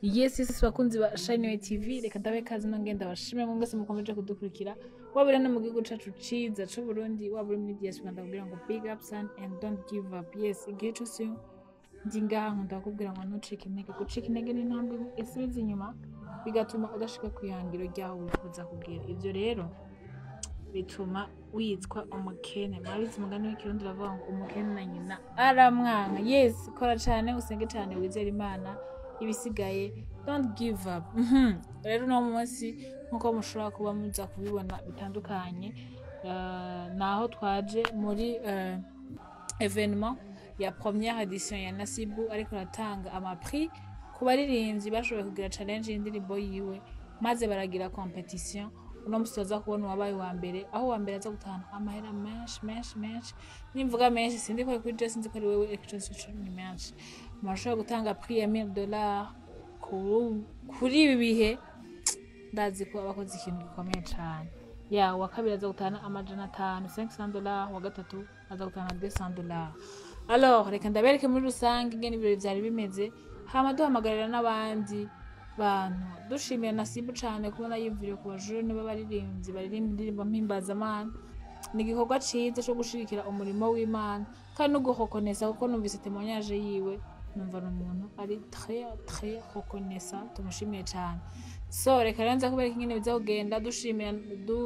Yes, bakunzi ba Shine TV, reka ndabe kazi no ngenda bashimire mu mwese mukomeje kudukurikira, waba uri no mu gihugu cacu ciza c'u Burundi, waba uri muri diaspora. Ndakubwira ngo big up son and don't give up. Yes, igihe cose ndi ngaha nkunda kukubwira ngo ntucike intege. Gucika intege ni intambwe isubiza inyuma, bigatuma udashika kwihangiro ryawe wifuza kugira. Ivyo rero bituma witwa umukene. Murabizi, umugani w'Ikirundi uravuga ngo umukene na nyina aramwanka. Yes, kora cane, usenge cane, wizere Imana, ibisigaye don't give up. Rero uno munsi, nkuko mushobora kuba muza kubibona bitandukanye, naho twaje muri événement ya première édition ya Nasibu, ariko aratanga ama prix ku baririmbyi bashoboye kugira challenge y'indirimbo yiwe, maze baragira compétition. Uno musi tuza kubona uwabaye uwa mbere, aho uwa mbere aza gutahana amahera menshi menshi menshi. Nimvuga menshi, sindi ko ari kuri je, sinzi ko ari wewe, ariko ico nzi co ni menshi. Murashobora gutanga prix ya 1000 $ kuri ibi bihe. Ndazi ko abakoze ikintu gikomeye cane. Ya uwa kabiri aza gutahana 500, 500 $, uwa gatatu aza gutahana 200 $. Alors reka ndabereke muri rusange ingene ibirori vyari bimeze, hama duhamagarira n'abandi bantu. Dushimira Nasibu cane kubona yiyumviriye ku bajene b'abaririmbyi baririmba indirimbo mpimbazamana. Ni igikorwa ciza co gushigikira umurimo w'Imana kandi no guhokonesa, kuko numvise témoignage yiwe, numva ni umuntu ari très très reconnaissant. Tumushimiye cane. So reka rero nza kubereka ingene biza kugenda. Dushimira,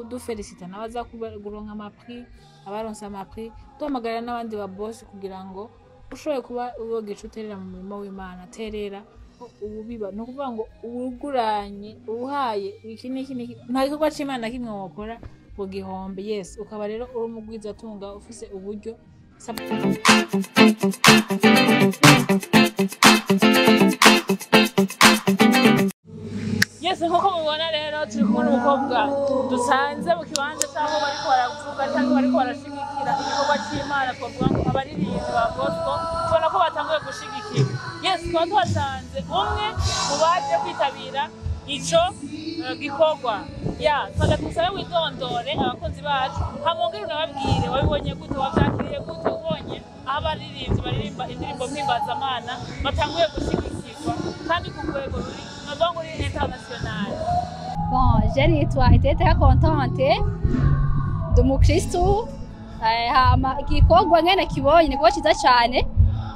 dufelicita n'abaza kuronka ama prix, abaronse ama prix, duhamagarira n'abandi ba boss kugira ngo ushoboye kuba wogira ico uterera mu murimo w'Imana, terera. Ububiba ni ukuvuga ngo uwuguranye, uwuhaye iki n'iki n'iki, nta gikorwa c'Imana na kimwe wokora ngo gihombe. Yes, ukaba rero uri umugwizatunga ufise uburyo. Yes, nkuko mubibona rero, turi kumwe n'umukobwa dusanze mu kibanza cy'aho bariko baravuga cyangwa bariko barashigikira igikorwa c'Imana. Twavuga ngo abaririmbyi ba gospel tubona ko batanguye gushigikira. Yes, tukaba tuhasanze umwe mu baje kwitabira ico gikorwa. Ya twaga tusabe widondore abakunzi bacu, hamwongere unababwire wabibonye gute, wavyakiriye gute, ubonye aho abaririmbyi baririmba indirimbo mpimbazamana batanguye gushigikirwa kandi ku rwego ruri, navuga ngo uri international. Bon, je nitwa Iteteka Contente, ndi umukristu, hama igikorwa ngene kibonye ni igikorwa ciza cane,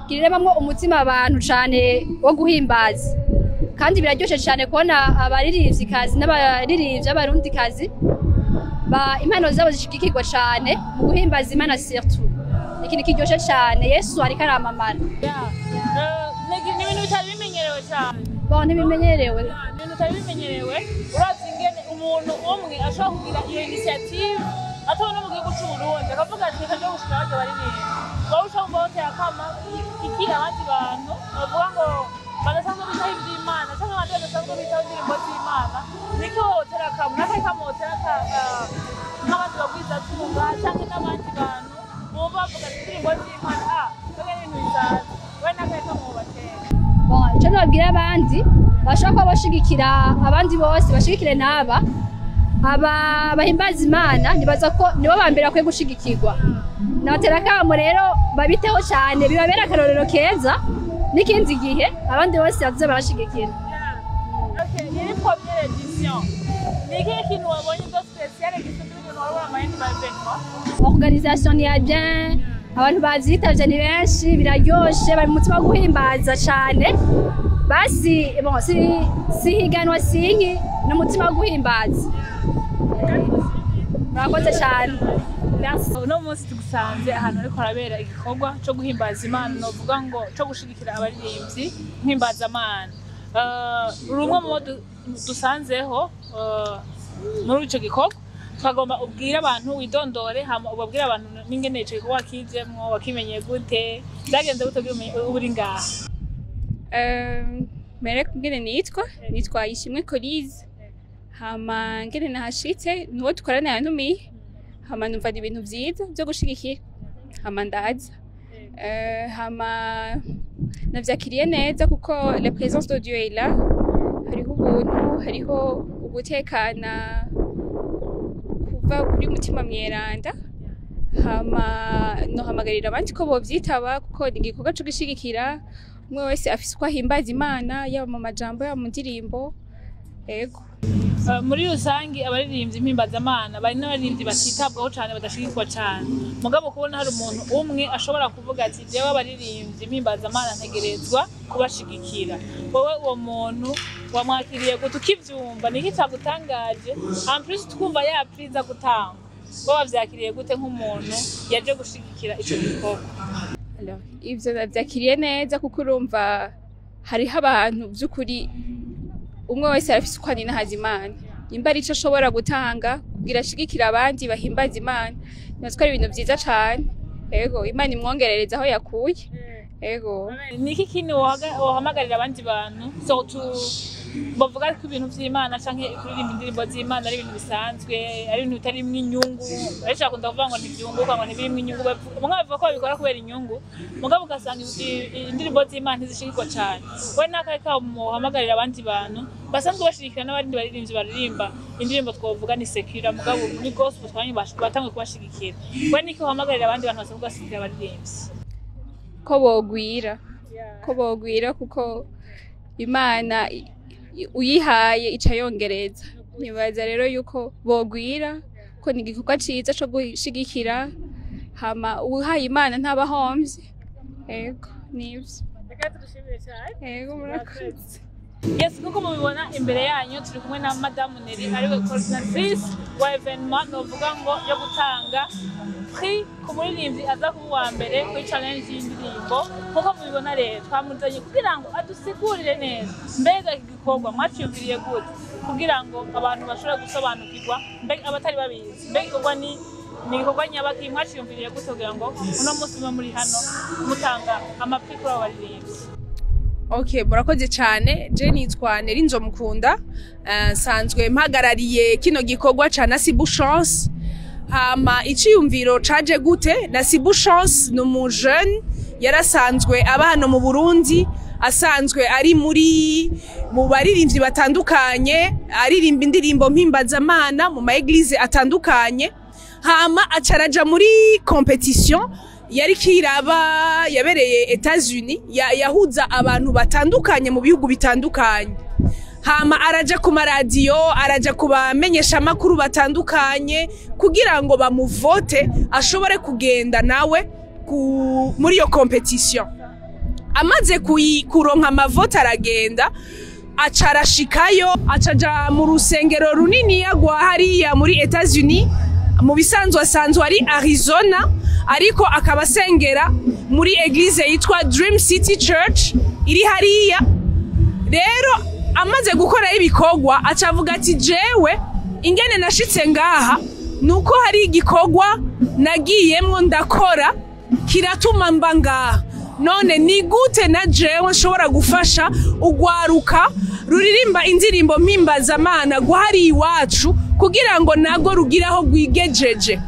kiremamwo umutima abantu cane wo guhimbaza. Kandi biraryoshe cane kubona abaririmvyikazi n'abaririmbyi b'Abarundikazi ba impano zabo zishigikirwa cane mu guhimbaza Imana surtout. Ni ikintu kiryoshe cane, Yesu ariko aramamara. Ya, ni ibintu bitari bimenyerewe cyane. Bon, ntibimenyerewe. Ya, ni ibintu bitari bimenyerewe. Uravye ingene umuntu umwe ashobora kugira iyo initiative ataba no mu gihugu c'u Burundi, akavuga ati reka nje gushika barya baririmba, wowe uca wumva woteye akama iki abandi bantu bavuga ngo badasanzwe bitaho ivy'Imana canke abandi badasanzwe bitaho indirimbo z'Imana? Niki wowe wotera akamo, n'akahe kamo wotera nk'abandi bagwizatunga canke n'abandi bantu bumva bavuga ati indirimbo z'Imana, twebwe n'ibintu bisanzwe? We n'akahe kamo wobatera? Bon, ico nobwira abandi bashobora kuba bashigikira abandi bose, bashigikire n'aba aba bahimbaza Imana, nibaza ko nibo ba mbere bakwiye gushigikirwa. Nabatera akamo rero babiteho cyane, bibabera akarorero keza n'ikindi gihe abandi bose bazoze barashigikira. Okay, iyi ni première édition. Ni ikihe kintu wabonye de spécial gisumba ibintu wari mu yandi ma événement? Organisation ni ya bien, abantu bavyitavye ni benshi, biraryoshe, bari mu mutima wo guhimbaza cane. Basi bon, si higanwa sinki, ni umutima wo guhimbaza. Murakoze cyane. Merci. Uno munsi tugusanze ahantu hariko harabera igikorwa co guhimbaza Imana, novuga ngo co gushigikira abaririmbyi mpimbazamana. Uri umwe mu bo dusanzeho muri ico gikorwa. Twagomba ubwire abantu, widondore, hama ubabwire abantu n'ingene ico gikorwa wakijemwo, wakimenye gute, vyagenze gute kugira umenye uri ngaha. Mere ngene nitwa Ishimwe Colize. Hama ngene nahashitse, nuwo dukorana yantumiye, hama numva ni ibintu vyiza vyo gushigikira, hama ndaza. Hama navyakiriye neza kuko la présence de Dieu est là, hariho ubuntu, hariho ugutekana kuva kuri Mutima Mweranda. Hama nohamagarira abandi ko bovyitaba kuko ni igikorwa co gushigikira. Umwe wese afise uko ahimbaza Imana, yaba mu majambo, yaba mu ndirimbo. Ego. Muri rusange, abaririmbyi mpimbazamana bari n'abaririmbyi batitabwaho cyane, badashigikwa cyane. Mugabo kubona hari umuntu umwe ashobora kuvuga ati: "Jewe abaririmbyi mpimbazamana ntegerezwa kubashigikira", wowe uwo muntu wamwakiriye gute? Ukivyumva, niki cagutangaje? En plus twumva ya prix iza gutangwa, wowe wavyakiriye gute nk'umuntu yaje gushigikira ico gikorwa? Alors, ivyo navyakiriye neza, kuko urumva hariho abantu vy'ukuri umwe wese arafise uko aninahaza Imana. Nimba ari ico ashobora gutanga kugira ashigikire abandi bahimbaza Imana, nibaza ko ari ibintu vyiza cane. Ego, Imana imwongerereza aho yakuye. Ego. Niki kintu wohamagarira abandi bantu, surtout bavuga ko ibintu vy'Imana canke kuririmba indirimbo z'Imana ari ibintu bisanzwe, ari ibintu bitarimwo inyungu? Benshi bakunda kuvuga ngo ntivyunguka, ngo ntibirimwo inyungu. Bamwe bavuga ko babikora kubera inyungu, mugabo ugasanga indirimbo z'Imana ntizishigikwa cane. We n'akahe kamo wohamagarira abandi bantu basanzwe bashigikira n'abandi baririmbyi baririmba indirimbo twovuga ni secular, mugabo muri gospel twanye batanguye kubashigikira? We niki wohamagarira abandi bantu basanzwe bashigikira abaririmbyi? Ko bogwira, kuko Imana uyihaye ica yongereza. Nibaza rero yuko bogwira, ko ni igikorwa ciza co gushigikira. Hama uhaye Imana ntaba ahomvye. Ego, nivyo. Reka tugushimire cyane. Ego, murakoze. Yes, nkuko mubibona imbere yanyu, turi kumwe na Madamu Neri, ariwe coordinatrice wa événement novuga ngo yo gutanga prix ku muririmbyi aza kuba uwa mbere kuri challenge y'indirimbo. Nkuko mubibona rero, twamuzanye kugira ngo adusigurire neza mbega iki gikorwa mwaciyumviriye gute, kugira ngo abantu bashobore gusobanukirwa, mbega abatari babizi, mbega igikorwa ni igikorwa nyabaki, mwaciyumviriye gute kugira ngo uno munsi mube muri hano mutanga ama prix kuri abo baririmbyi. Okay, murakoze cyane. Je nitwa Neri Nzomukunda. Nsanzwe mpagarariye kino gikorwa ca Nasibu Chance. Hama iciyumviro caje gute? Nasibu Chance ni umu jeune yarasanzwe aba hano mu Burundi, asanzwe ari mu baririmbyi batandukanye, aririmba indirimbo mpimbazamana mu ma église atandukanye. Hama acaraja muri compétition yari kiraba yabereye Etats-Unis, yahuza abantu batandukanye mu bihugu bitandukanye. Hama araja ku maradiyo, araja ku bamenyesha amakuru batandukanye kugira ngo bamuvote ashobore kugenda nawe muri iyo compétition. Amaze kuronka amavote, aragenda, aca arashikayo, acaja mu rusengero runiniya rwa hariya muri Etats-Unis. Mu bisanzwe asanzwe ari Arizona, ariko akaba asengera muri église yitwa Dream City Church iri hariya. Rero amaze gukorayo ibikorwa, aca avuga ati: "Jewe ingene nashitse ngaha nuko hari igikorwa nagiyemwo ndakora kiratuma mba ngaha. None ni gute na jewe nshobora gufasha ugwaruka ruririmba indirimbo mpimbazamana guhari iwacu, kugira ngo nago rugire aho rwigejeje?"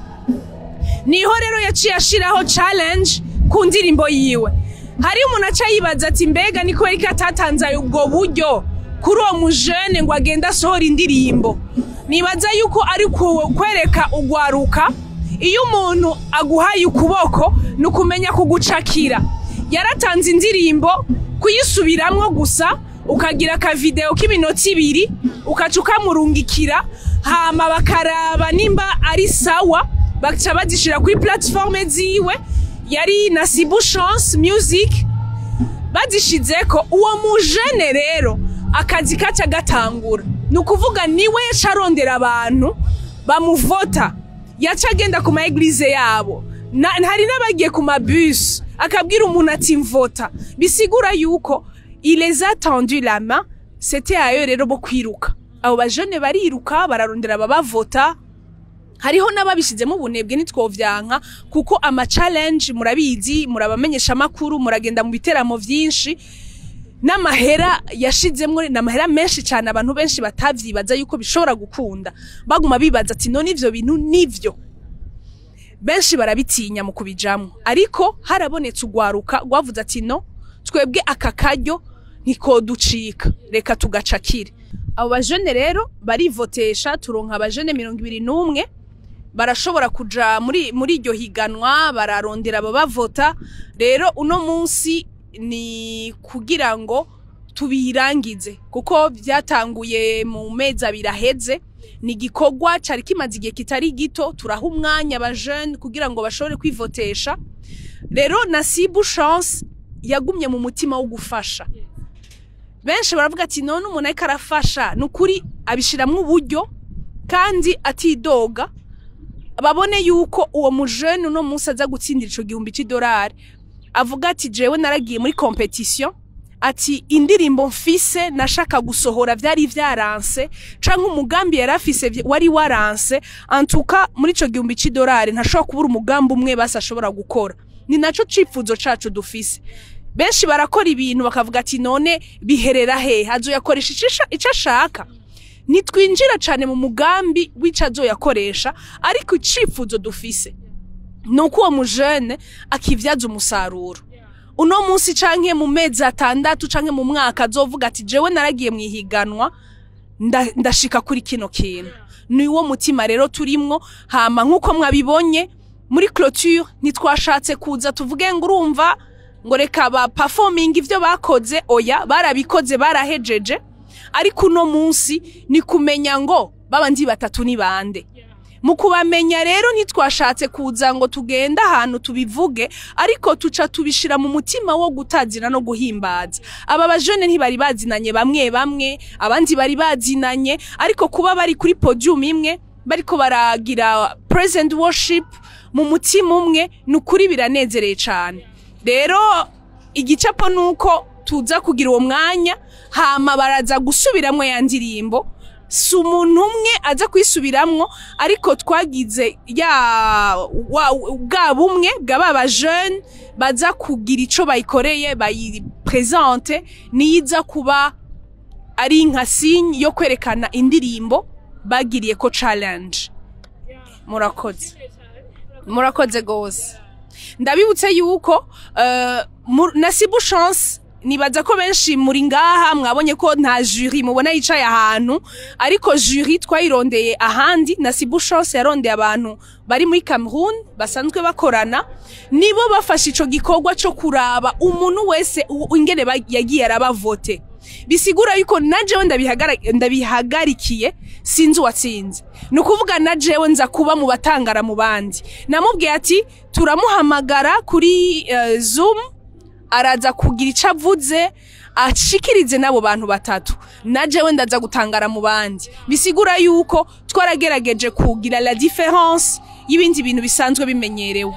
Niho rero yaciye ashiraho challenge ku ndirimbo yiwe. Hari umuntu aca yibaza ati: "Mbega ni kubera ko atatanze ubwo buryo kuri uwo mujene ngo agende asohora indirimbo?" Nibaza yuko ari kwereka ugwaruka, iyo umuntu aguhaye ukuboko ni ukumenya kugucakira. Yaratanze indirimbo, kuyisubiramwo gusa, ukagira aka vidéo k'iminota 2, ukaca ukamurungikira, hama bakaraba nimba ari sawa, baca bazishira kuri plateforme ziwe, yari Nasibu Chance Music. Bazishizeko, uwo mujene rero akazi kaca gatangura. Ni ukuvuga niwe yaca arondera abantu bamuvota, yaca agenda ku ma église yabo. Hari n'abagiye ku mabus, akabwira umuntu ati: "Mvota." Bisigura yuko il les a tendu la main, c'était à eux rero bo kwiruka. Abo bajene bariruka, bararondera ababavota. Hariho n'ababishizemo ubunebwe, ntitwovyanka, kuko ama challenge murabizi, murabamenyesha amakuru, muragenda mu biteramo vyinshi, n'amahera yashizemwo ni amahera menshi cyane. Abantu benshi batavyibaza yuko bishobora gukunda, baguma bibaza ati: "None ivyo bintu nivyo?" Benshi barabitinya mu kubijamwo, ariko harabonetse ugwaruka rwavuze ati: "No, twebwe aka karyo ntikoducika, reka tugacakire." Abo bajene rero barivotesha, turonka abajene 21 barashobora kuja muri iryo higanwa, bararondera ababavota. Rero uno munsi ni kugira ngo tubirangize, kuko byatanguye mu mezi 2 aheze. Ni igikorwa cari kimaze igihe kitari gito, turaha umwanya aba jeune kugira ngo bashobore kwivotesha. Rero Nasibu Chance yagumye mu mutima wo gufasha. Benshi baravuga ati none umuntu ariko arafasha, nukuri abishiramwo uburyo kandi atidoga, babone yuko uwo mujene uno munsi aza gutsindira ico $1000, avuga ati jewe naragiye muri competition, ati indirimbo mfise nashaka gusohora vyari vyaranse, canke umugambi yarafise wari waranse. Antuka muri ico $1000 ntashobora kubura umugambi umwe basi ashobora gukora. Ni naco cifuzo cacu dufise. Benshi barakora ibintu bakavuga ati none biherera he, azoyakoresha ico ashaka. Nitwinjira cane mu mugambi w'ico azoyakoresha, ariko icifuzo dufise nuko uwo mujene akivyaza umusaruro. Uno munsi canke mu mezi 6 canke mu mwaka azovuga ati jewe naragiye mwihiganwa ndashika kuri kino kintu. Ni uwo mutima rero turimwo. Hama nkuko mwabibonye muri clôture, ntitwashatse kuza tuvuge ngo urumva ngo reka ba performing ivyo bakoze, oya barabikoze barahejeje. Ariko uno munsi ni kumenya ngo babandi batatu ni bande. Mu kubamenya rero ntitwashatse kuza ngo tugenda ahantu tubivuge, ariko tuca tubishira mu mutima wo gutazira no guhimbaza. Aba bajene ntibari bazinanye bamwe bamwe, abandi bari bazinanye, ariko kuba bari kuri podium imwe bariko baragira present worship mu mutima umwe, nukuri biranezereye cane. Rero igicapo nuko tuza kugira uwo mwanya, hama baraza gusubiramwo ya ndirimbo. Si umuntu umwe aza kwisubiramwo, ariko twagize ya bwa bumwe bwa baba jeune baza kugira ico bayikoreye bayipresente, niyiza kuba ari nka signe yo kwerekana indirimbo bagiriye ko challenge. Murakoze, murakoze gose. Ndabibutse yuko Nasibu Chance, nibaza ko benshi muri ngaha mwabonye ko nta jury mubona yicaye ahantu, ariko jury twayirondeye ahandi. Nasibu Chance yarondeye abantu bari muri Cameroon basanzwe bakorana, nibo bafashe ico gikorwa co kuraba umuntu wese ingene yagiye arabavote. Bisigura yuko na jewe ndabihagarikiye, sinzi uwatsinze. Nukuvuga na jewe nza kuba mu batangara mu bandi. Namubwiye ati turamuhamagara kuri Zoom, araza kugira ico avuze ashikirize nabo bantu batatu, na jewe ndaza gutangara mu bandi. Bisigura yuko twaragerageje kugira la différence y'ibindi bintu bisanzwe bimenyerewe.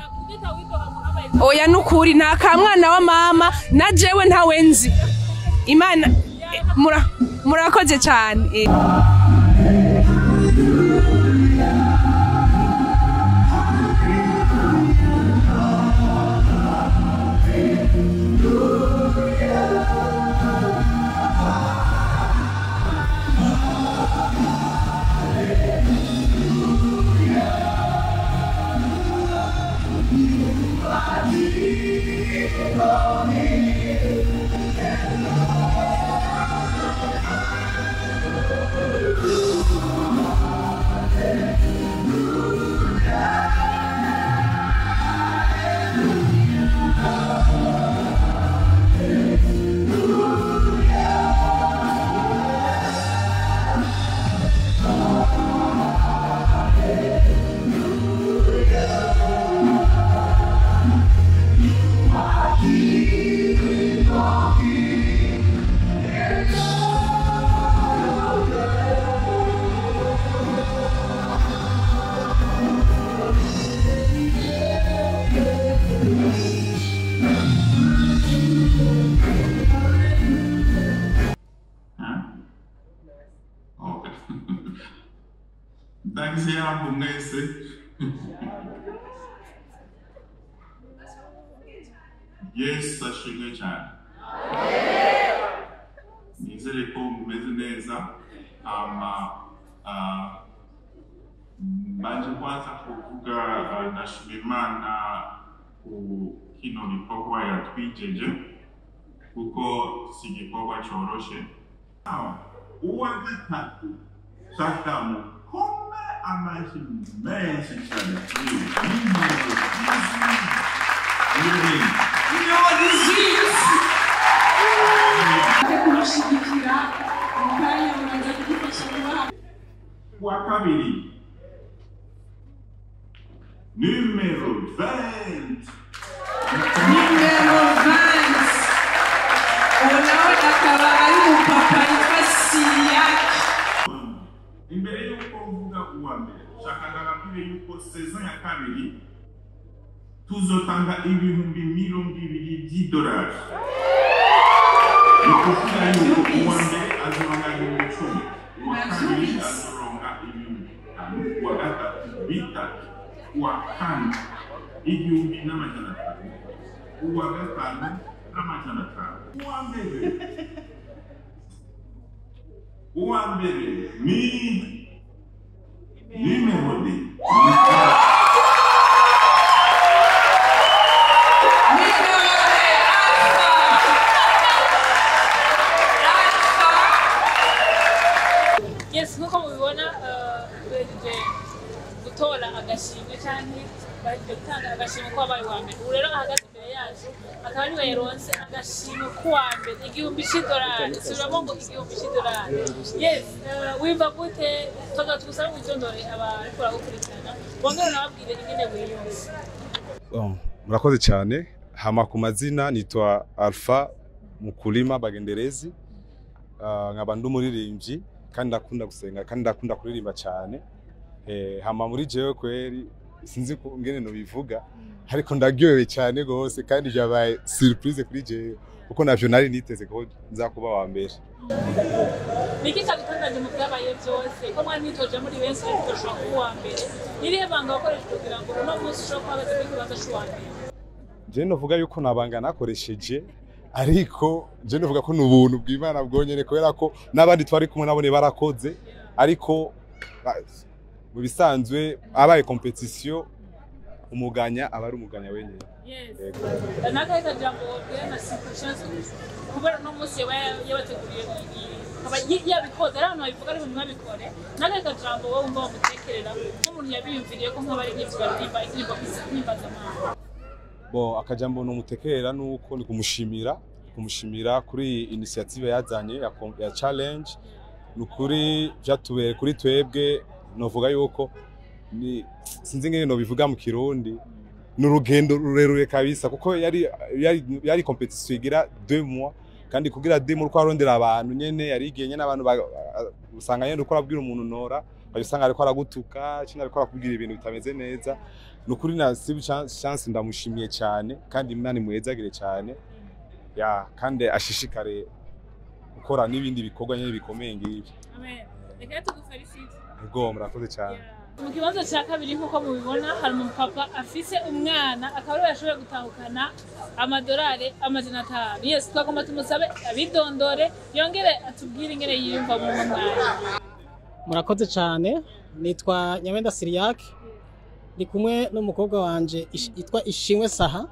Oya nukuri nta kamwana wa mama, na jewe ntawe nzi. Imana murakoze cyane. Ndangiziyambo mwese. Yesu ashimwe cyane. Nizere ko mumeze neza. Mbanje kwanza kuvuga ndashima Imana ku kino gikorwa yatwijeje, kuko si igikorwa coroshe. Uwa gatatu shakamu kome amashyi menshi cyane. Numéro 18. Kumushigikira mu kanya muraza kudufasha kubaha. Uwa kabiri, numéro 20. Numéro 20, uwo nawe akaba ari umupapa yitwa Siyaki. Imbere y'uko mvuga uwa mbere, shaka ndababwire yuko saison ya kabiri tuzotanga 20,000 by'idolari. Ni ukuvuga yuko uwa mbere azoronka 10,000, uwa kabiri azoronka 5,000, uwa gatatu 3,000, uwa kane 1,500, uwa gatanu 500. Uwa mbere ni numéro 2. Numéro Alpha. Alpha. Yes, nk'uko mubibona, duhejeje gutora agashimwe cyangwa bahejeje gutanga agashimwe ko wabaye uwa mbere. Ubu rero ahagaze imbere yacu akaba ariwe yaronse agashimwe k'uwa mbere, 1,000 c'idolari. Subiramo ngo 1,000 c'idolari. Yes, wumva gute? Tuga tugusaba witondore abariko baragukurikirana, wongere unababwire ingene wiyumva. Bon, murakoze cyane. Hama ku mazina nitwa Alpha Mukulima Bagenderezi. Nkaba ndi umuririmbyi kandi ndakunda gusenga kandi ndakunda kuririmba cyane. Hama muri jewe kweri sinzi ko ngene no bivuga, ariko ndaryohewe cyane gose kandi byabaye surprise kuri jewe kuko navyo nari niteze ko nza kuba wa mbere. Niki cyagutangaje mu byabaye byose, ko mwari mwitoje muri benshi ariko ugashobora kuba uwa mbere? Nirihe banga wakoresheje kugira ngo uno munsi ushobore kuba uhagaze kuri kibanza c'uwa mbere? Je novuga yuko nabanga nakoresheje, ariko je novuga ko nubuntu bw'Imana bwonyene, kubera ko n'abandi twari kumwe nabone barakoze, ariko mu bisanzwe abaye compétition, umuganya aba ari umuganya wenyine. Yes. Yego. Nakahe kajambo wobwira Nasibu Chance kubera uno munsi yaba yabateguriye akaba yabikoze? Ari abantu babivuga ariko ntibabikore. Nakahe kajambo wowe wumva wamutekerera nk'umuntu yabiyumviriye ko nk'abaririmbyi baririmba indirimbo mpimbazamahanga? Bon, akajambo nomutekerera nuko ni kumushimira kuri iyi initiative yazanye ya challenge. Nukuri vyatubere kuri twebwe, novuga yuko ni sinzi ngene nobivuga mu Kirundi, ni urugendo rurerure kabisa, kuko yari compétition igira 2 mois, kandi kugira 2 mois uko arondera abantu nyene yari igihe nyene abantu usanga nyene uko arabwira umuntu nora usanga ariko aragutuka cyangwa ariko arakubwira ibintu bitameze neza. Nukuri Nasibu Chance ndamushimiye cyane kandi Imana imuhezagire cyane ya kandi ashishikare gukora n'ibindi bikorwa nyene bikomeye ngibi. Amen. Reka tugufelicite. Ego, murakoze cyane. Mu kibanza cya kabiri, nk'uko mubibona, hari umupapa afise umwana, akaba ariwe yashoboye gutahukana amadolari 500. Yes, twagomba tumusabe abidondore, yongere atubwire ingene yiyumva muri uno mwanya. Murakoze cyane. Nitwa Nyamenda Siriyak, ndi kumwe n'umukobwa wanje yitwa Ishimwe Saha.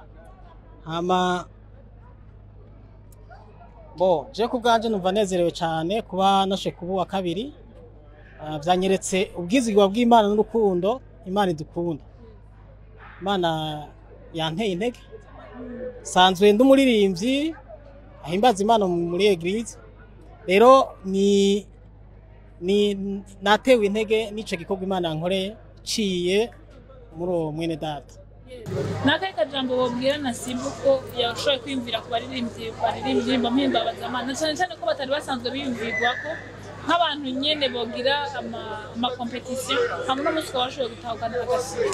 Hama bo je ku bwanje numva nezerewe cyane kuba nashe kuba uwa kabiri. Vyanyeretse ubwizigwa bw'Imana n'urukundo Imana idukunda. Imana yanteye intege. Sanzwe ndi umuririmbyi ahimbaza Imana muri église, rero ni natewe intege n'ico gikorwa Imana yankoreye ciye muri uwo mwene data. N'akahe kajambo wobwira Nasibu ko yashoboye kwiyumvira ku baririmbyi baririmba indirimbo mpimbazamana, na cyane cyane ko batari basanzwe biyumvirwa ko nk'abantu nyene bogira ama compétition, hamwe n'umunsi ukaba washoboye gutahukana agashimwe?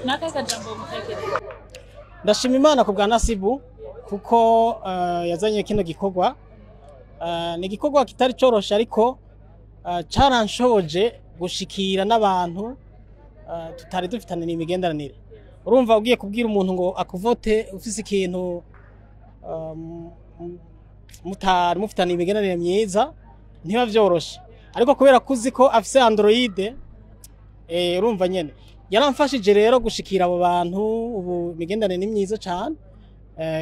N'akahe kajambo womutekereza? Ndashima Imana ku bwa Nasibu kuko yazanye kino gikorwa. Ni igikorwa kitari coroshe, ariko caranshoboje gushikira n'abantu tutari dufitanye imigenderanire. Urumva ugiye kubwira umuntu ngo akuvote ufise ikintu mutari mufitanye imigenderanire myiza, ntiba vyoroshe, ariko kubera ko uzi ko afise Android, urumva nyene yaramfashije rero gushikira abo bantu. Ubu imigenderanire ni myiza cane,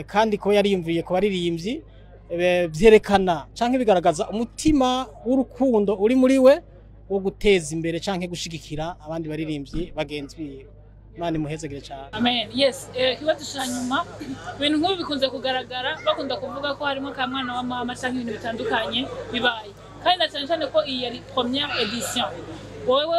kandi ko yariyumviye ku baririmbyi, vyerekana canke bigaragaza umutima w'urukundo uri muri we wo guteza imbere canke gushigikira abandi baririmbyi bagenzi biwe. Imana imuhezagire cyane. Amen. Yes, ikibazo ca nyuma, ibintu nk'ubu bikunze kugaragara, bakunda kuvuga ko harimo ka mwana wa mama canke ibintu bitandukanye bibaye, kandi na cyane cyane ko iyi yari première édition. Wowe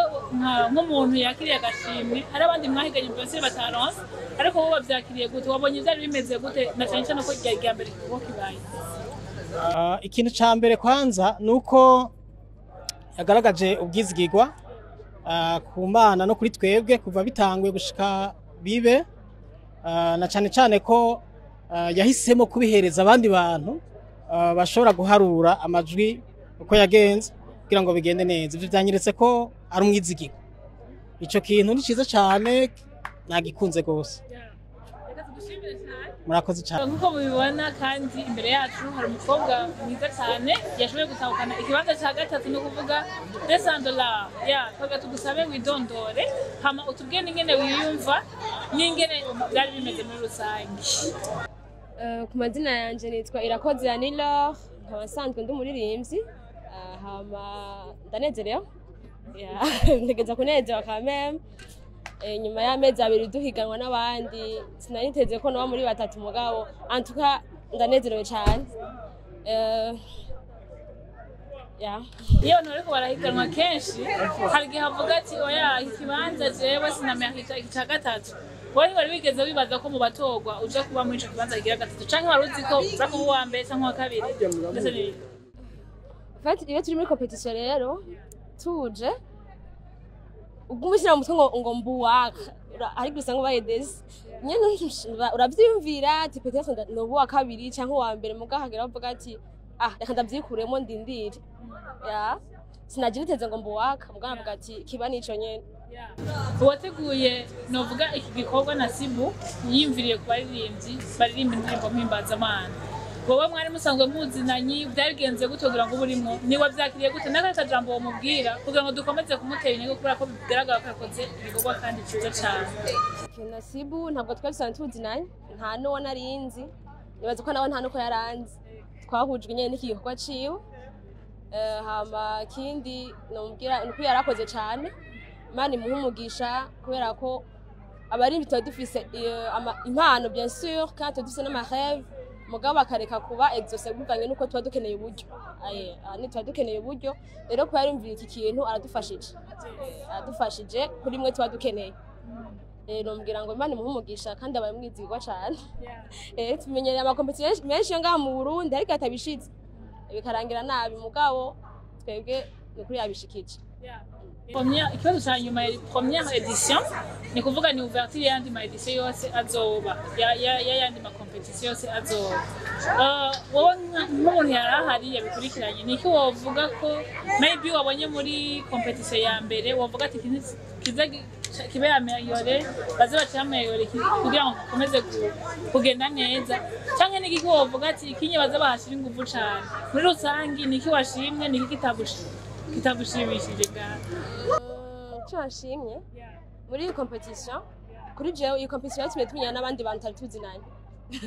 nk'umuntu yakiriye agashimwe, hari abandi mwahiganye byose bataronse, ariko wowe wavyakiriye gute? Wabonye vyari bimeze gute, na cyane cyane ko ryari irya mbere igikorwa kibaye? Ikintu ca mbere kwanza nuko yagaragaje ubwizigirwa ku Mana no kuri twebwe kuva bitanguye gushika bibe, na cyane cyane ko yahisemo kubihereza abandi bantu bashobora guharura amajwi uko yagenze kugira ngo bigende neza. Ivyo vyanyeretse ko ari umwizigirwa. Ico kintu ni ciza cyane, nagikunze gose. Reka tugushimire cyane. Murakoze cyane. Nk'uko mubibona kandi imbere yacu hari umukobwa mwiza cyane yashoboye gutahukana ikibanza cya gatatu, ni ukuvuga $200. Ya twaga tugusabe widondore, hama utubwire n'ingene wiyumva n'ingene byari bimeze muri rusange. Ku mazina yanje nitwa Irakoze Yanilor, nkaba nsanzwe ndi umuririmbyi. Hama ndanezerewe. Yeah, ntegereza kunezerwa quand même. Nyuma y'amezi 2 duhiganwa n'abandi, sinari niteze ko noba muri batatu, mugabo en tout cas ndanezerewe cyane. Yeah. Iyo abantu bariko barahiganwa kenshi hari igihe avuga ati oya, iki kibanza jewe sinamerita iki ca gatatu. Wowe ntiwari wigeze wibaza ko mu batorwa uja kuba muri ico kibanza kigira gatatu, canke wari uzi ko uza kuba uwa mbere canke uwa kabiri, ndetse n'ibindi? En fait, iyo turi muri compétition rero tuje uguma ushyira mu mutwe ngo mbuwaka, ariko usanga ubaye desi nyene, uravyiyumvira ati peut-être noba uwa kabiri canke uwa mbere, mugabo hagera bavuga ati ah, reka ndavyikuremo ndindire. Ya, sinaje niteze ngo mbuwaka, mugabo navuga ati kiba nico nyene. Uwateguye novuga iki gikorwa Nasibu yiyumviriye ku baririmbyi baririmba indirimbo mpimbazamana. Wowe mwari musanzwe muzinanyi, byagenze gute kugira ngo ube urimwo? Niba byakiriye gute n'akahe kajambo womubwira kugira ngo dukomeze kumutera intege, kubera ko bigaragara ko yakoze igikorwa kandi cyiza cyane? Nasibu ntabwo twari dusanzwe tuzinanye, nta n'uwo narinzi, nibaza ko nawe nta n'uko yaranzi. Twahujwe nyene n'iki gikorwa ciwe. Hama kindi nomubwira nuko yarakoze cane, Imana imuhe umugisha, kubera ko abarimvyi tuba dufise impano bien sûr, kandi tuba dufise n'ama rêve, mugabo bakareka kuba exaucé bivanye nuko tuba dukeneye uburyo. Aye, ni tuba dukeneye uburyo rero, kuba yarumvira iki kintu aradufashije. Aradufashije kuri mwe tuba dukeneye. Nomubwira ngo Imana imuhe umugisha kandi abaye mwizigwa cane. Tumenyereye ama compétition menshi yo ngaha mu Burundi, ariko atabishitse bikarangira nabi, mugabo twebwe ni ukuri yabishikije. Ikibazo cya nyuma, yari première édition, ni kuvuga ni ouverture y'ayandi ma édition yose azoba, y'ayandi ma compétition yose azoba. Wowe nk'umuntu yari ahari yabikurikiranye, ni iki wovuga ko maybe wabonye muri compétition ya mbere wovuga ati iki kiza kibe amélioré, baze bace amélioré kugira ngo gikomeze kugenda neza, canke ni iki wovuga ati ikinye baze bahashira inguvu cane? Muri rusangi ni iki washimye, ni iki kitagushimishije ngaha? Icyo nashimye muri iyi compétition, kuri jewe iyi compétition yatumye tumenyana n'abandi bantu tutari tuzinanye,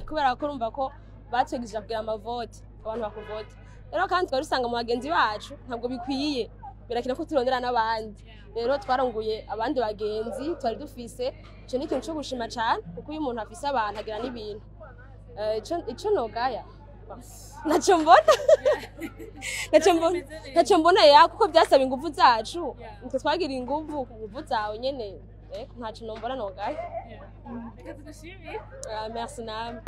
kubera ko urumva ko batwigishije kugira amavote, abantu bakuvote. Rero kandi twari usanga mu bagenzi bacu ntabwo bikwiye, birakina ko turondera n'abandi. Rero twaronguye abandi bagenzi twari dufise. Ico ni ikintu co gushima cane, kuko iyo umuntu afise abantu agira n'ibintu. Ico nogaya ntacyo mbona, ntacyo mbona, ntacyo mbona ya, kuko byasaba ingufu zacu, nitwe twagira ingufu ku ngufu zawe nyene. Ntacyo nombona nogaya. Reka tugushimire. Ah, merci namwe.